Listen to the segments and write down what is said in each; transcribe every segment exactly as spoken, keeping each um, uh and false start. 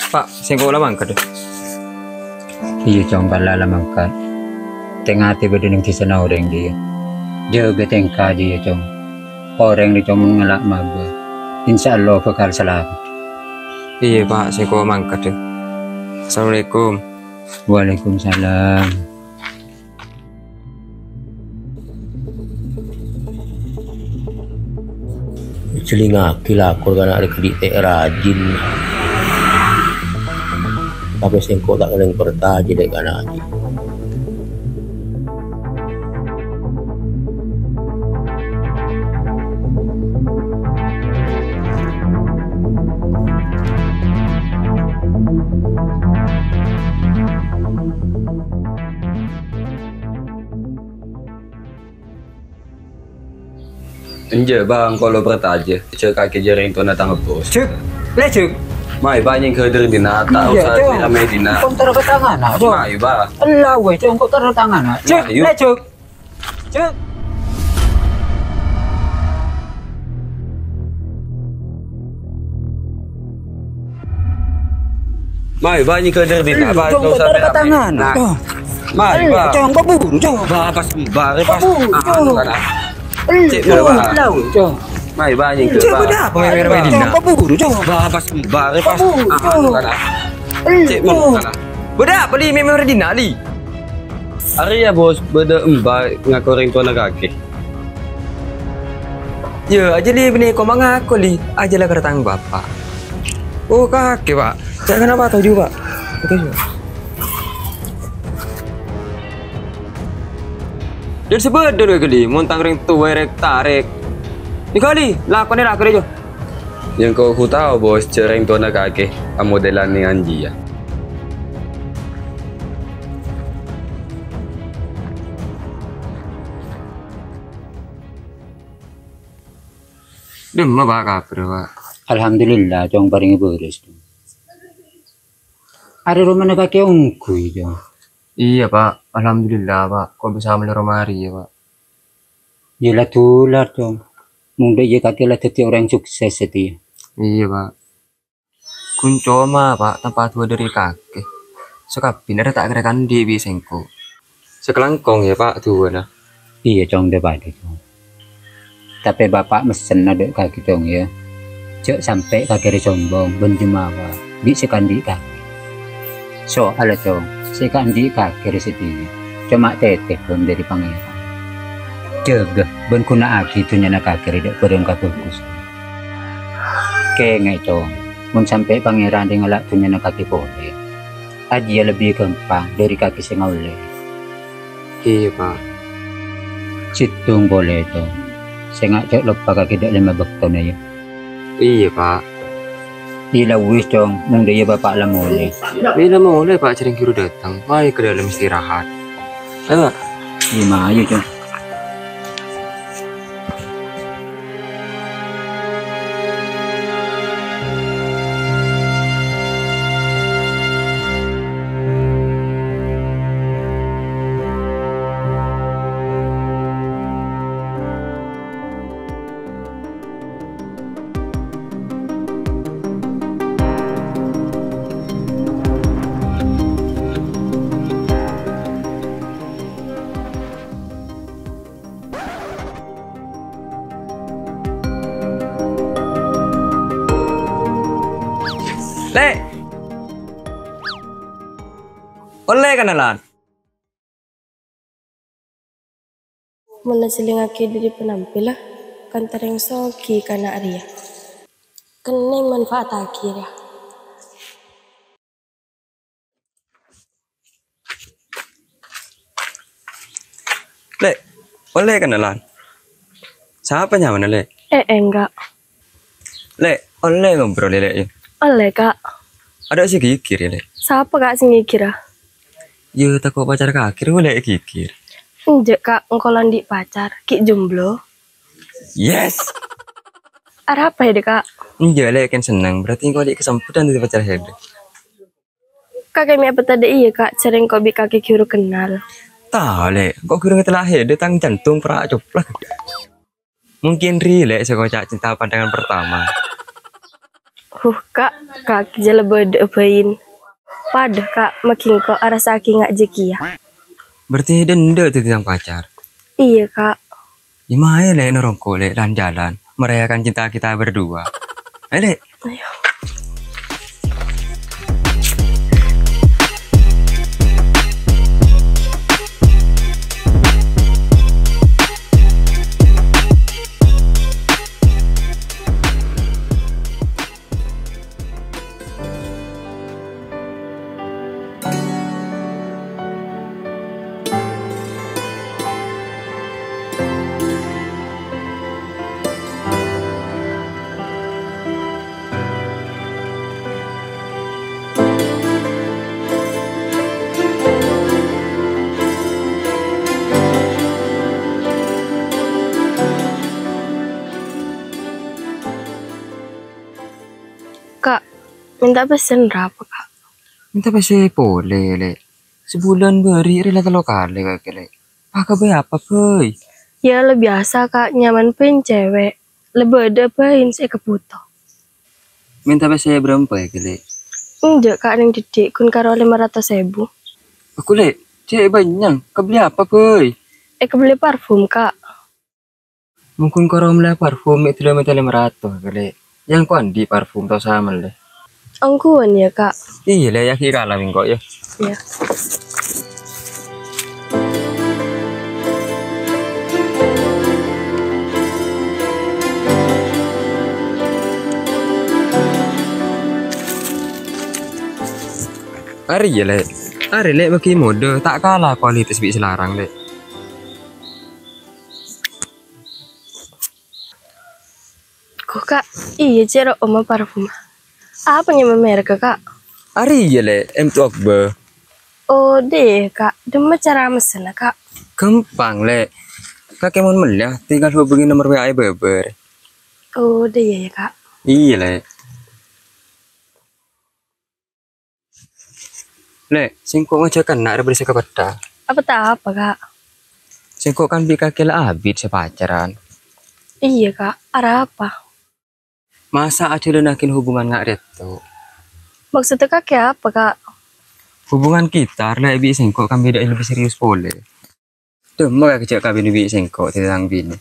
Pa', sèngko' la mangkat, dâ. Iyâ, Cong, kala la mangkat. Tè-ngatè bâdâ neng dhisana orèng, dâ. Jâgâ tèngka, dâ, yâ, Cong. Orèng rè, Cong, mon ngala' mabâ, insyaallah bhâkal salamet. Iyâ, Pa', sèngko' mangkat, dâ. Assalamualaikum. Waalaikumsalam. Èjhâlingngaghi lakon kana' rè kadhi' tè' rajin. Tapè sèngko' ta' ngèdhing partajâ dâ' kana' rè. Enjâ', Bâ, engko' lo partajâ. Jhâ' kakè jârèng tona tang ebbhus. Jhâ', lè, Jhâ'. Mayu, Bâ, nyèngghâl dâri dinna', ta' osa rame dinna'. Engko' tara ka tangana, Jhâ'. Mayu, Bâ. Ella, wè, Jhâ', engko' tara tangana. Jhâ', lè, Jhâ'. Jhâ'. Mayu, Bâ, nyèngghâl dâri dinna', Bâ, ta' osa rame. Nah. Mayu, Bâ. Jhâ', engko' buru, Jhâ'. Bâ, pas, Bâ, rè, pas. Anu, kana'. Cè' buru, Bâ. Mayu, Bâ, nyèngghâl, Bâ. Jhâ', buru, Jhâ'. Bâ, pas, Bâ, rè, pas. Anu, kana'. Cè' buru, kana'. Bâdâ apa, Li? Mè' mè' dinna', Li. Arèya, Bos, bâdâ emba ngako rèng tona kakè. Yâ, ajâ, Li, bânnè ko' mangako, Li. Ajâ la kara tang bapa'. Oh, kakè, Pa'. Ca'na pa' toju', Pa'. Oke, Pa'. Dâri sabâdâ rowa ghâlli, mon tang rèng towa rèk-tarèk. Nèka, Li, lakonè la ghâriyâ. Yâ, engko' ghu tao, Bos, jâ' rèng tona kakè amodèlan nèng anjiyâ. Dimma, Pa', kabhâr, Pa'? Alhamdulillah, Cong, parèngè bârâs, Cong. Arè romana kakè ongghu, Cong? Iyâ, Pa'. Alhamdulillah, Pa'. Ko' bisa mellè roma arèya, Pa'. Yâ, la dular, Cong. Mon dâ' iyâ kakè la dhâddhi orèng sukses satèya. Iyâ, Pa'. Ghun coma, Pa', tanpa du'a dâri kakè. Sakabbhina rè ta' kèra andi' bi' sèngko'. Sakalangkong, yâ, Pa', du'ana. Iyâ, Cong, dâ-padâ, Cong. Tapè Bapa' messenna dâ' kakè, Cong, yâ. Jhâ' sampè' kakè rè sombong bân jumawa bi' sè andi' kakè. Soalla, Cong, sè andi' kakè rè satèya coma tètèbhân dâri Pangèran. Jâgâ bân ghunaaghi dhunnyana kakè rè dâ' bhârâng kabhâghusân. Kèngè'è, Cong, mon sampè' Pangèran rè ngala' dhunnyana kakè polè, ajiyâ lebbi ghâmpang dâri kakè sè ngaollè. Iyâ, Pa'. Sèttong polè, Cong. Sènga' jhâ' loppa kakè dâ' lèma bâktona, yâ. Iyâ, Pa'. Iyâ la wis, Cong, mon dâ' iyâ Bapa' la molè. Mè' la molè, Pa', jhâreng ghi' ru dâteng. Mayu ka dâlem istirahat. Ayo, Pa'. Iyâ, mayu, Cong. Lè'. Ollè kannalan. Mon la jhâlingngaghi dâri penampilla, kantha rèng soghi kana' rèya. Kennèng manfaattaghi rèya. Lè', ollè kannalan. Sapa nyamana, Lè'? Eh, enggak. Lè', ollè ngobrol, Lè', yâ? Ollè, Kak. Adâ' sè ghighir, yâ, Lè'? Sapa, Kak, sè nghighir, ah? Yâ, tako' pacar kakè rowa, Lè', ghighir. Enjâ', Kak, engko' la andi' pacar, ghi' jomblo. Yes! Arapa, yâ, Kak? Enjâ', Lè', kèng senneng. Berarti engko' andi' kasempadhân dâddhi pacar hèdâ. Kakè mè' apa tadâ' iyâ, Kak? Jhâreng ko' bi' kakè ghi' ru kennal. Tao, Lè'. Ko' ghi' ru ngatela' hèdâ, tang jantung pèra' coplak. Mungkin rèya, Lè', sè koca' cinta pandangan pertama. Huh, Ka', kakè jâ la bâdâ'â bhâi. Padâ, Ka', maghi engko' arassa'aghi nga' jâ kèya. Berarti dhândhâ dhâddhi tang pacar? Iyâ, Ka'. Iyâ, mayu, Lè', norongko', Lè', lan-jhâlân merayakan cinta kita berdua. Ayo, Lè'. Ayo. Ka', mènta pèssèna arapa, Ka'? Mènta pèssè polè, Lè'. Sabulân bâri' rè la tello kalè kakè, Lè'. Pakabây apa, bhâi? Yâ, la biyasa, Ka', nyamana bhâi cèwèk. La bâdâ bhâi sè èkabhuto. Mènta pèssè bârâmpa, Lè'? Enjâ', Ka', nèng dhiddhi' ghun karo lèma ratos èbu. Aku, Lè', cè' bânnya', kabellè apa, bhâi? Èkabellè parfum, Ka'. Mon ghun karo mellè parfum mè' dâlâ mènta lèma ratos, Lè'. Yâ engko' andi' parfum tao samellè. Ongghuwân yâ, Ka'. Iyâ, Lè', yâ ghi' kala engko', yâ. Iyâ. Arèya, Lè'. Arè, Lè', maghi modâ, ta' kala kualitas bi' sè larang, Lè'. Ghu, Ka'. Iyâ, cè' ro'omma parfumma. Apa nyamana merek, Ka'? Arèya, Lè', M two Akbar. Oh, dâ' iyâ, Ka'. Dimma cara messenna, Ka'? Ghâmpang, Lè'. Kakè mon mellèya, tinggal hubungi nomor W A è bâbâ rè. Oh, dâ' iyâ, yâ, Ka'. Iyâ, Lè'. Lè', sèngko' ngajhâk enna' rè bâdâ sè kapettha. Apa ta' apa, Ka'? Sèngko' kan bi' kakè la abit sè pacaran. Iyâ, Ka'. Arapa? Masa' ajhâlânnaghi hubungan nga' rèto? Maksudda kakè apa, Ka'? Hubungan kita, Lè', bi' sèngko' kan bâdâ lebbi serius polè. Dimma kakè jhâ' kabin bi' sèngko' dhâddhi tang binè.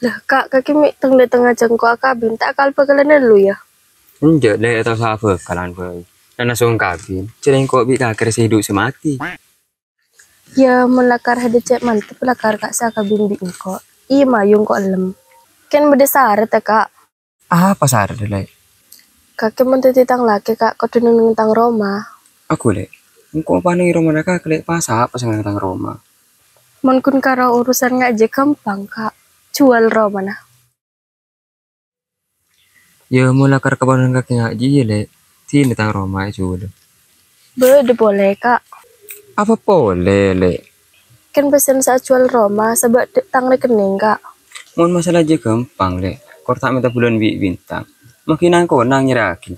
Lah, Ka', kakè mè' teng-dâtengnga jhâ' engko' akabin, ta' kala bhâkalan ghâllu, yâ? Enjâ', Lè', ta' osa abhâkalan bhâi. Nana song kabin, jhâ' engko' bi' kakè rè sè hidup sè matè. Yâ, mon lakar hèdâ cè' mantep lakar, Ka', sè akabin bi' engko'. Iyâ, mayu engko' ellem. Kèng bâdâ sarat, yâ, Ka'. Apa sarat, Lè'? Kakè mon dhâddhi tang lakè, Ka', kodhu neng-enneng tang roma. Aku, Lè'. Engko' panèng romana kakè, Lè', pas apa sè neng-enneng tang roma? Mon ghun karo urusan nga' jhâ' ghâmpang, Ka'. Juwâl romana. Yâ, mon lakar kaponan kakè nga' jiyâ, Lè'. Dinna tang roma èjuwâl. Bâdâ polè, Ka'. Apa polè, Lè'? Kèng pèssèna sè ajuwâl roma sabâ' dâ' tang rekening, Ka'. Mon masalah jiyâ ghâmpang, Lè'. Kor ta' mènta bulân bi' bintang. Maghi nang-konang nyerraghi.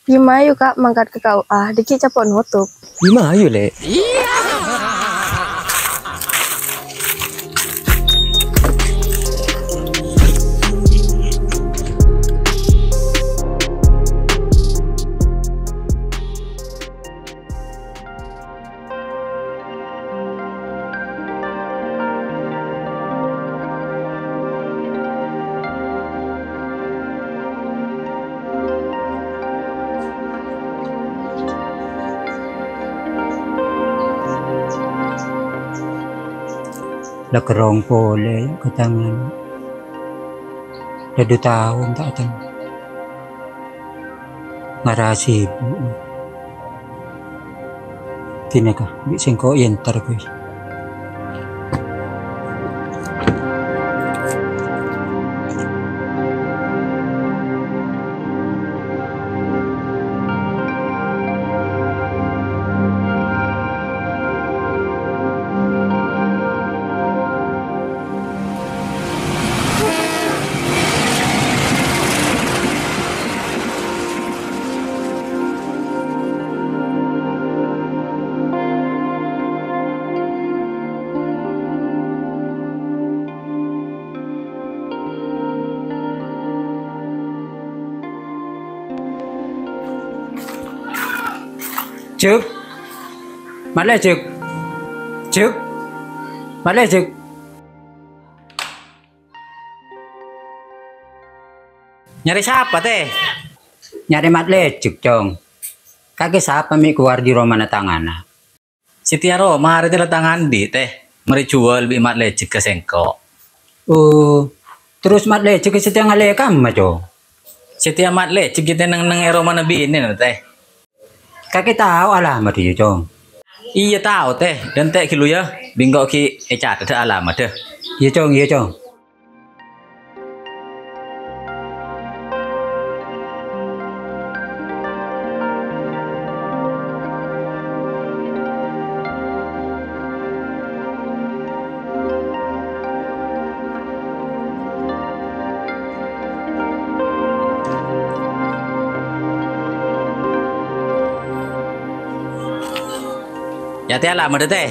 Yâ mayu, Ka', mangkat ka K U A, dhâggi' capo' notop. Yâ mayu, Lè'. La kerrong polè ka tangan. La du taon ta' atèn. Ngara sibuk. Dinaka bi' sèngko' èntar, bhâi. Jek. Mat Lejek. Jek. Mat Lejek. Nyarè sapa, Tè? Nyarè Mat Lejek, Cong. Kakè sapa mè' kowar dâri romana tang ana'? Satèya roma arèya la tang andi', Tè. Marè juwâl bi' Mat Lejek ka sèngko'. Oh, terros Mat Lejek satèya ngalè'è kamma, Cong? Satèya Mat Lejek ghi' tè neng-enneng è romana binèna, Tè. Kakè tao alamadda, yâ, Cong? Iyâ, tao, Tè. Dântè' ghi' lu, yâ. Bi' engko' ghi' ècatet alamadda. Iyâ, Cong, iyâ, Cong. Yâ, Tè, alamadda, Tè.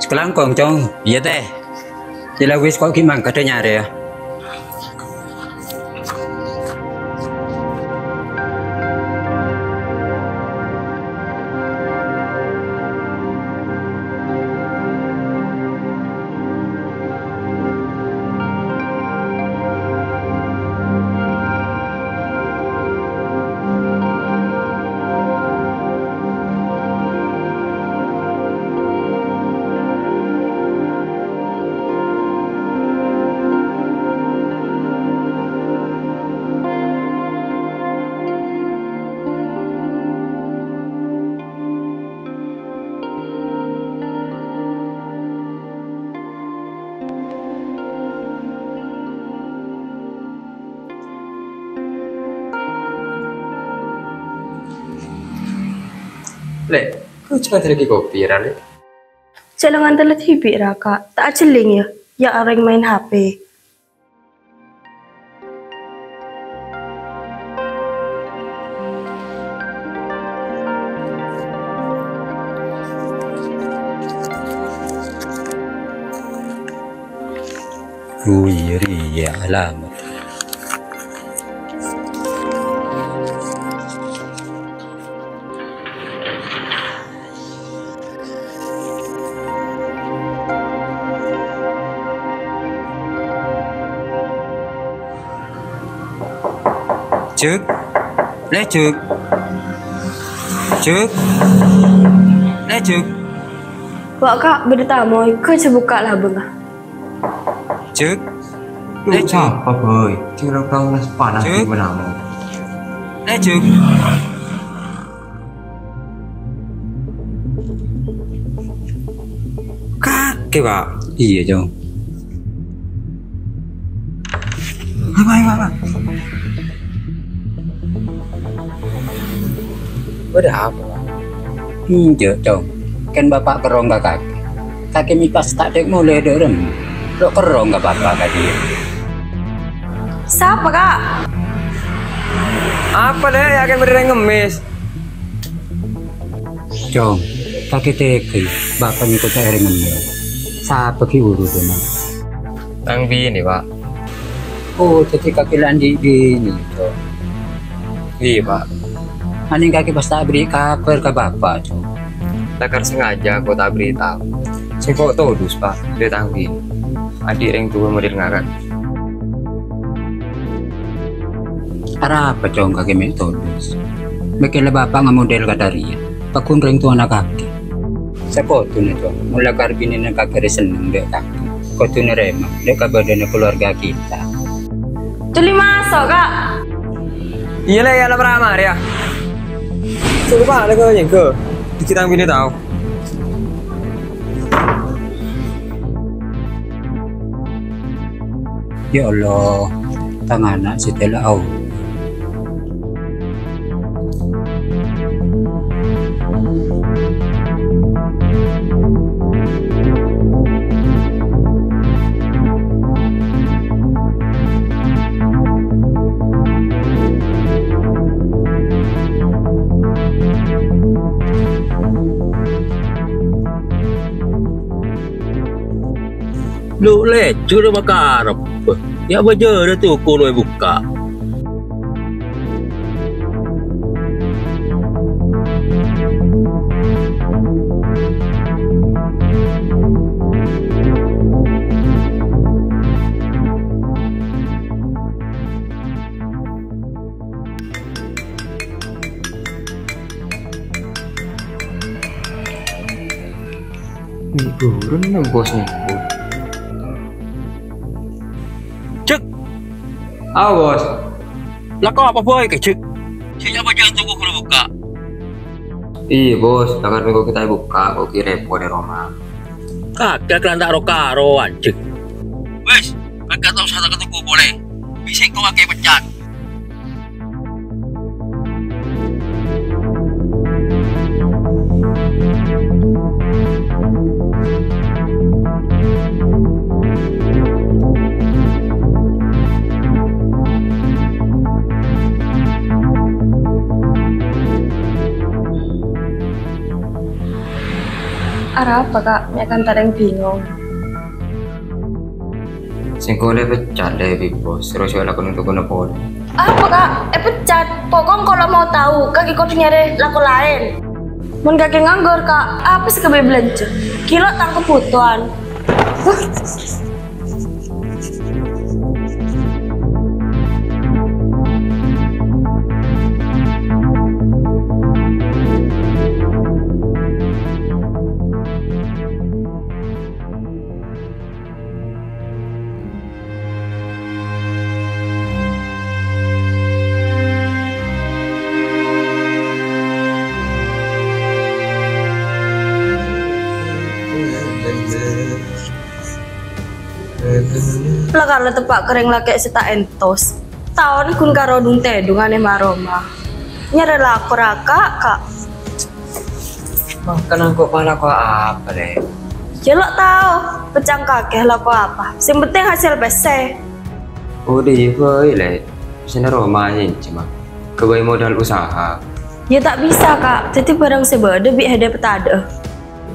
Sakalangkong, Cong. Iyâ, Tè. Yâ la wis, ko' ghi' mangkadhâ nyarè, yâ. Lè', kok cuma terlagi kopi ya, Lè'? Jhâ' la ngantèla dhibi', ra, Ka'. Ta' ajhelling, yâ. Yâ, orèng maèn H P. Oh, iyâ, rèya alamat. Jek. Lè', Jek. Jek. Lè', Jek. Wa', Ka', bâdâ tamoy, ghâ' jhâ' bukka' labângnga. Jek. Lè', Jek. Sapa, Boy? Sing rong taon nas panas Jek. Di mana, Mo? Lè', Jek. Kakè, Pak? Iyâ, Cong. Apa, apa, apa? Bâdâ apa, Pak? Enjâ', Cong. Kèng Bapa' kerrong ka kakè. Kakè mè' pas ta' dhek molè dârem. Lo' kerrong ka Bapa' kajiyâ. Sapa, Ka'? Apa, Lè'? Yâ, kèng bâdâ rèng ngemmès. Cong, kakè tegghâ, Bapa' nyèkoca' èrèngngen. Sapa ghi' urusanna? Tang binè, Pak. Oh, dhâddhi kakè la andi' binè, Cong? Iyâ, Pak. Anèng kakè pas ta' aberri' kabhâr ka Bapa', Cong? Lakar sengaja ko' ta' aberri' tao. Sèngko' todus, Pak, dâ' tang binè. Andi' rèng towa model ngara. Arapa, Cong, kakè mè' todus? Mèkkèla Bapa' ngamodel kata rèya, paggun rèng towana kakè. Sakoduna, Cong, mon lakar binèna kakè rè senneng dâ' kakè, kodhu narèma dâ' ka bâdâna kalowarga kita. Dhuli maso', Ka'. Iyâ, Lè', yâ, la para marè, yâ. Coba, Pak, lè' kok nyèngghâ. Dikit tang binè tao. Ya Allah, tang ana' sè tella aowa. Lo' lèjur makarep. Ya, bâjârâ toko lo' èbukka'. Buruan nang bos nih. Cek. Ah, Bos. Lako apa boy ke, Cek? Sejak apa jangan tunggu kalau buka? Iya, Bos. Takar minggu kita buka, kok kira repot di rumah. Kagak kelanta ro-karoan, Cek. Wes, kagak tau sata ketemu boleh. Bisa kau pakai pecat. Arapa, Kak? Mè' kan tarèng bingung. Sèngko' lè pecat lè, Bi Bos, terros sè lakona tokona polè. Apa, Kak? Èpecat? Pokok engko' la mau tao, kakè kodhu nyarè lako laèn. Mon kakè nganggur, Kak, apa sè kabây bâlânjhâ? Ghi' lo' tang kabhutowan. La kala teppa' ka rèng lakè' sè ta' èntos. Taon ghun karo dhung-tèdhungan è ma-roma. Nyarè lako raka', Kak. Mangkana engko' pas lako apa, Lè'? Yâ lo' tao, pècang kakè lako apa. Sè pentèng hasèl pèssè. Oh, dhiyâ bhâi, Lè'. Pèssèna roma nyènjhâma. Ghâbây modal usaha. Yâ ta' bisa, Kak. Dhâddhi bhârâng sè bâdâ bi' hèdâ èpatadhâ'â.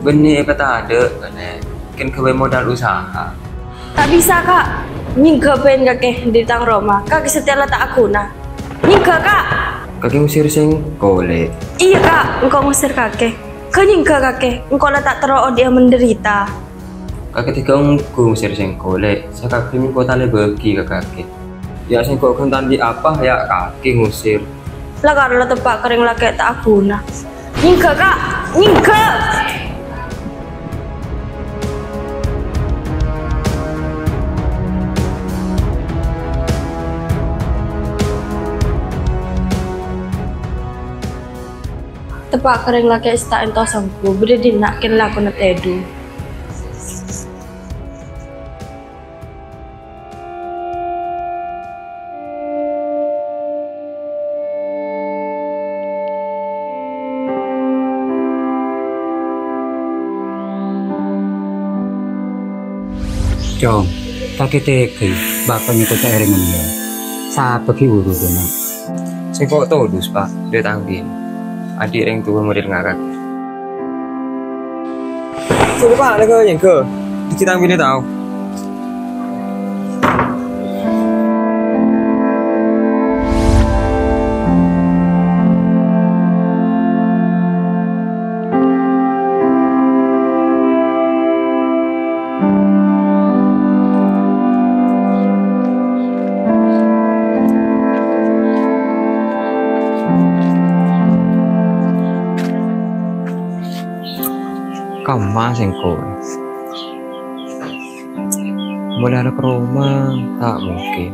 Bânnè èpatadhâ', Lè'. Kèng ghâbây modal usaha. Ta' bisa, Kak. Nyèngghâ bhâi kakè dâri tang roma. Kakè satèya la ta' aghuna. Nyèngghâ, Kak. Kakè ngusir sèngko', Lè'. Iyâ, Kak. Engko' ngusir kakè. Ghâ nyèngghâ kakè. Engko' la ta' terro odi'â menderita. Kakè tèghâ ongghu ngusir sèngko', Lè'. Sakabhi engko' talè bâgi ka kakè. Yâ sèngko' ghun ta' andi' apa, yâ kakè ngusir. La kala teppa' ka rèng lakè' ta' aghuna. Nyèngghâ, Kak! Nyèngghâ! Teppa' ka rèng lakè' sè ta' èntos ongghu, bâdâ dinna' kèng lakona tèdhung. Cong, kakè tèghâi, bapa' nyèngko' ta' èrèng ghâllu. Sapa ghi' urus, Dona? Sèngko' todus, Pa', dâ' tang binè. Andi' rèng towa model ngarak. Coba, Pa', lèghâ nyèngko'. Dikit tang binè tao. Kamma sèngko'. Molaè ka roma, ta' mungkin.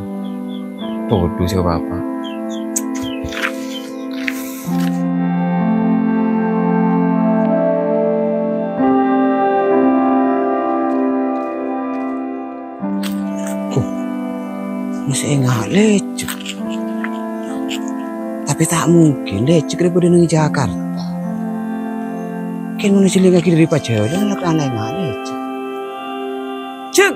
Todus sè bapa'. Oh, mosè enga' lècèk. Tapè ta' mungkin lècèk rè bâdâ neng Jakarta. Kèng mon èsèlèngngaghi dâri pajhâlân la kana enga' lècèk. Cèk!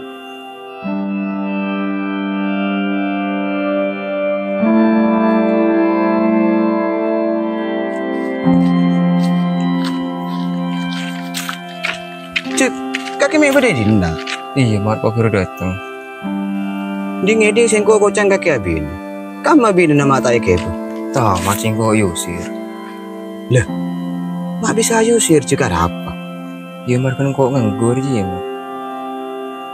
Cèk, kakè mè' bâdâ è dinna'? Iyâ, Mat, kok buru dâteng. Dhi-ngèdhi sèngko' koca'na kakè abinè. Kamma binèna ma' ta' èghibâ. Tamat sèngko' èusir. Lè, ma' bisa èusir, Cèk, arapa? Yâ, marghâ engko' nganggur, jiyâ, Mat.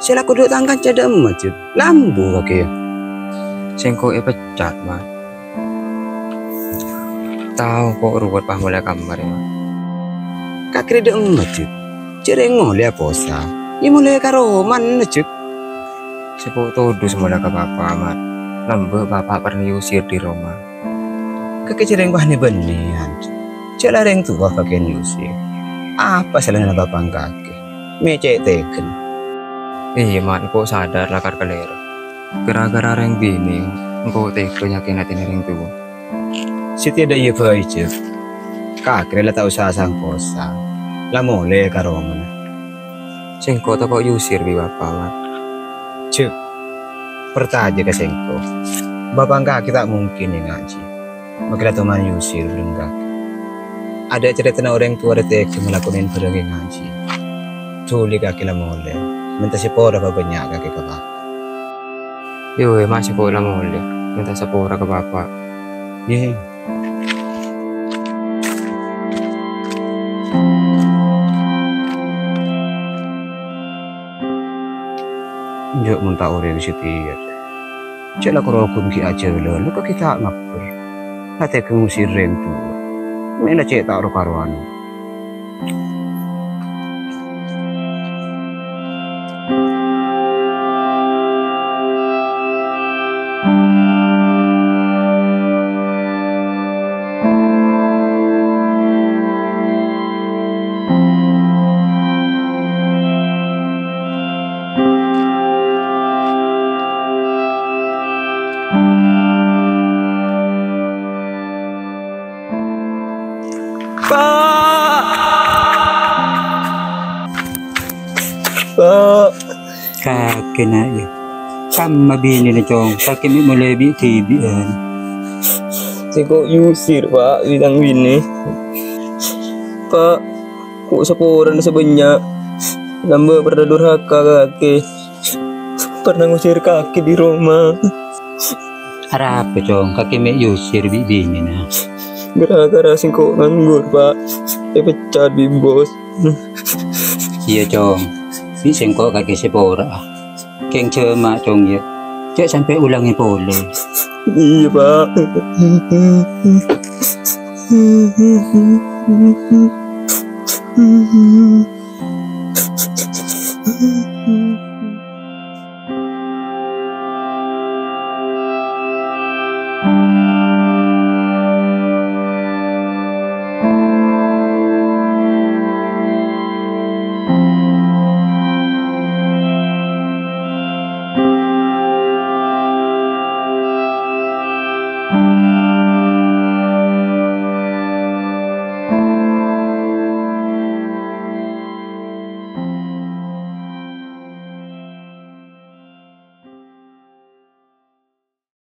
Sè la kodhu tang kanca dâ'emma, Cèk. Lambu kakè. Sèngko' èpecat, Mat. Tao kok ruwet pas molaè kamma rè, Mat. Kakè rè dâ'emma, Cèk. Jhâ' rèng molè aposa. Iyâ molè ka romana, Jek. Sèngko' todus molè ka Bapa', Mat. Lambâ' Bapa' parlo èusir dâri roma. Kakè jhâ' rèng bânnè-bânnèyan. Jhâ' la rèng towa kakè èusir. Apa salana Bapa' kakè? Mè' cè' tegghâna. Iyâ, Mat, engko' sadar lakar kalèro. Ghârâ-ghârâ rèng binè', engko' tegghâ nyakè'è atèna rèng towa. Satèya dâ' iyâ bhâi, Jek. Kakè la ta' osa sang-posa. La molè ka romana. Sèngko' tako' èusir bi' Bapa', Mat. Jek, parcajâ ka sèngko'. Bapa' kakè ta' mungkin ènga' jiyâ. Makè la toman èusir bhâreng kakè. Adâ' carètana orèng towa rèya tegghâ ngalakonè bhârâng ènga' jiyâ. Dhuli kakè la molè. Mènta sapora pabânnya' kakè ka Bapa'. Iyâ, Mat, sèngko' la molè. Mènta sapora ka Bapa'. Iyâ. Enjâ' mon ta' orèng satèya. Cè' la karo ghun ghi' ajhâlân, la kakè ta' ngabbher. La tegghâ ngusir rèng towa. Mè' la cè' ta' ro-karowan. Pa'! Pa'! Kakè, Na', yâ. Kamma binèna, Cong? Kakè mè' molè bi'-dhibi'ân. Sèngko' èusir, Pa', bi' tang binè. Pa', ko' saporana sè bânnya'. Lambâ' parlo durhaka ka kakè. Parlo ngusir kakè dâri roma. Arapa, Cong, kakè mè' èusir bi' binèna? Gara-gara sèngko' nganggur, Pa'. Èpecat bi' bos. Iyâ, Cong. Bi' sèngko' kakè sapora'a. Kèng jhâma', Cong, yâ. Jhâ' sampè' olangè polè. Iyâ, Pa'.